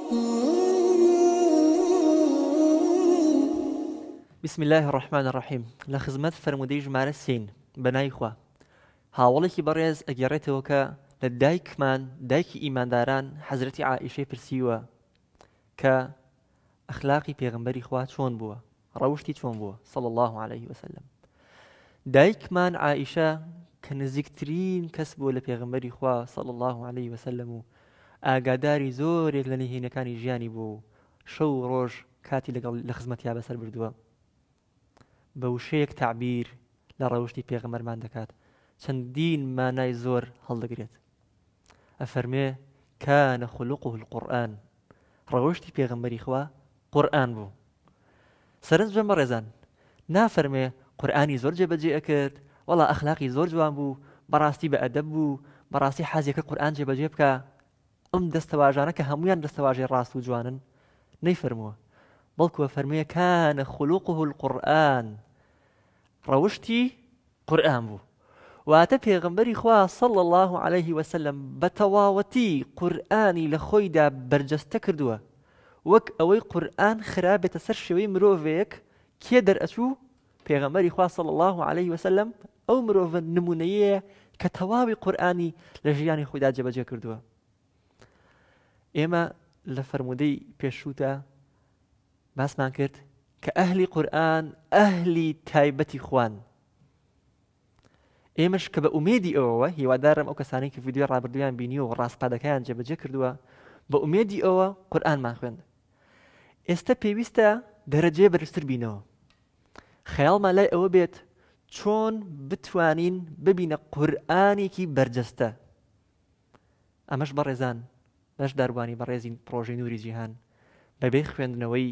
بسم اللە الرحمن الرحیم لە خزمەت فەرموودەی ژمارە سێین بە ناوی خوا هاوەڵێکی بەڕێز ئەگێڕێتەوە کە لە دایکمان دایکی ئیمانداران حەزرەتی عائیشەی پرسیوە کە ئەخلاقی پێغەمبەری خوا چۆن بووە ڕەوشتی چۆن بووە صلی اللە علیه وسلم دایکمان عائیشە کە نزیکترین کەس بووە لە پێغەمبەری خوا صلی اللە علیه وسلم و ئاگاداری زۆرێک لە نهێنەکانی ژیانی بوو و شەو و ڕۆژ کاتی لەگەڵ لە خزمەتیا بەسەر بردووە بە وشەیەک تەعبیر لە ڕەوشتی پێغەمبەرمان دەکات چەندین مانای زۆر هەڵدەگرێت ئەفەرمێ کان خلقه القرآن ڕەوشتی پێغەمبەری خوا قورئان بوو سەرنج بەن بەڕێزان نافەرمێ قورئانی زۆر جێبەجێ ئەکرد وەڵا ئەخلاقی زۆر جوان بوو بەڕاستی بە ئەدەب بوو بەڕاستی حەزیەکە قورئان جێبەجێ بکە ئەم دەستەواژانە کە هەمویان دەستەواژەی ڕاست و جوانن نەیفەرمووە بەڵکو فەرموویە کان خلقه القرآن ڕەوشتی قورئان بوو واتە پێغەمبەری خوا صلی اللە علیه وسلم بە تەواوەتی قورئانی لە خۆیدا بەرجەستە کردووە وەک ئەوەی قورئان خرابێتە سەر شێوەی مرۆڤێک کێ دەرئەچوو پێغەمبەری خوا صلی اللە علیه وسلم ئەو مرۆڤە نمونەیەیە کە تەواوی قورئانی لە ژیانی خۆیدا جێبەجێ کردووە ئێمە لە فەرموودەی پێشوودا باسمان کرد کە ئەهلی قورئان ئەهلی تایبەتی خوان ئێمەش کە بە ئومێدی ئەوەوە هیوادارم ئەو کەسانەی کە ڤیدیۆی ڕابردوویان بینیوە و ڕاسپاردەکەیان جێبەجێ کردووە بە ئومێدی ئەوە قورئانمان خوێند ئێستا پێویستە دەرەجەیە بەرزتر بینەوە خەیاڵمان لای ئەوە بێت چۆن بتوانین ببینە قورئانێکی بەرجەستە ئەمەش بەڕێزان بەشداربووانی بەڕێزی پڕۆژەی نووری جیهان بەبێ خوێندنەوەی،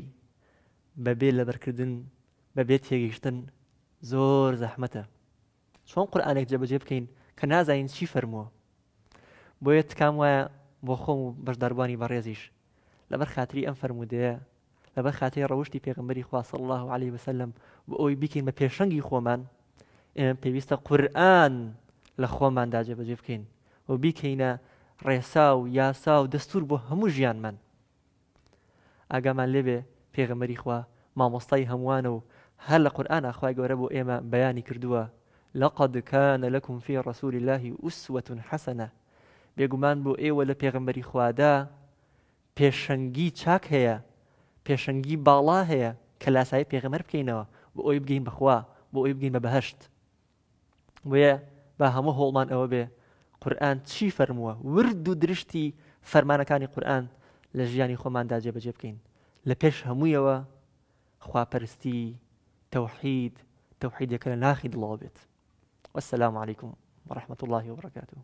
بەبێ لەبەرکردن، بەبێ تێگەیشتن زۆر زەحمەتە. چۆن قورئانێک جێبەجێ بکەین کە نازانین چی فەرمووە؟ بۆیە تکام وایە بۆ خۆم و بەشداربووانی بەڕێزیش لەبەر خاتری ئەم فەرموودەیە، لەبەر خاتری ڕەوشتی پێغەمبەری خوا صلی اللە علیه وسلم بۆ ئەوەی بیکەین بە پێشەنگی خۆمان، ئێمە پێویستە قورئان لە خۆماندا جێبەجێ بکەین و بیکەینە ڕێسا و یاسا و دەستور بۆ هەموو ژیانمان. ئاگامان لێبێ پێغەمبەری خوا مامۆستای هەمووانە و هەر لە قورئانا خوای گەورە بۆ ئێمە بەیانی کردووە لقد کان لکم فی رسول اللە اسوە حسنە بێگومان بۆ ئێوە لە پێغەمبەری خوادا پێشەنگی چاک هەیە، پێشەنگی باڵا هەیە کە لاسایی پێغەمبەر بکەینەوە بۆ ئەوەی بگەین بە خوا، بۆ ئەوەی بگەین بە بەهەشت. بۆیە با هەموو هەوڵمان ئەوە بێ قورئان چی فەرمووە، ورد و درشتی فەرمانەکانی قورئان لە ژیانی خۆماندا جێبەجێ بکەین. لە پێش هەموویەوە خواپەرستی، تەوحید، تەوحیدێکە لە ناخی دڵەوە بێت. والسلام علیکم ورحمة اللە وبرکاته.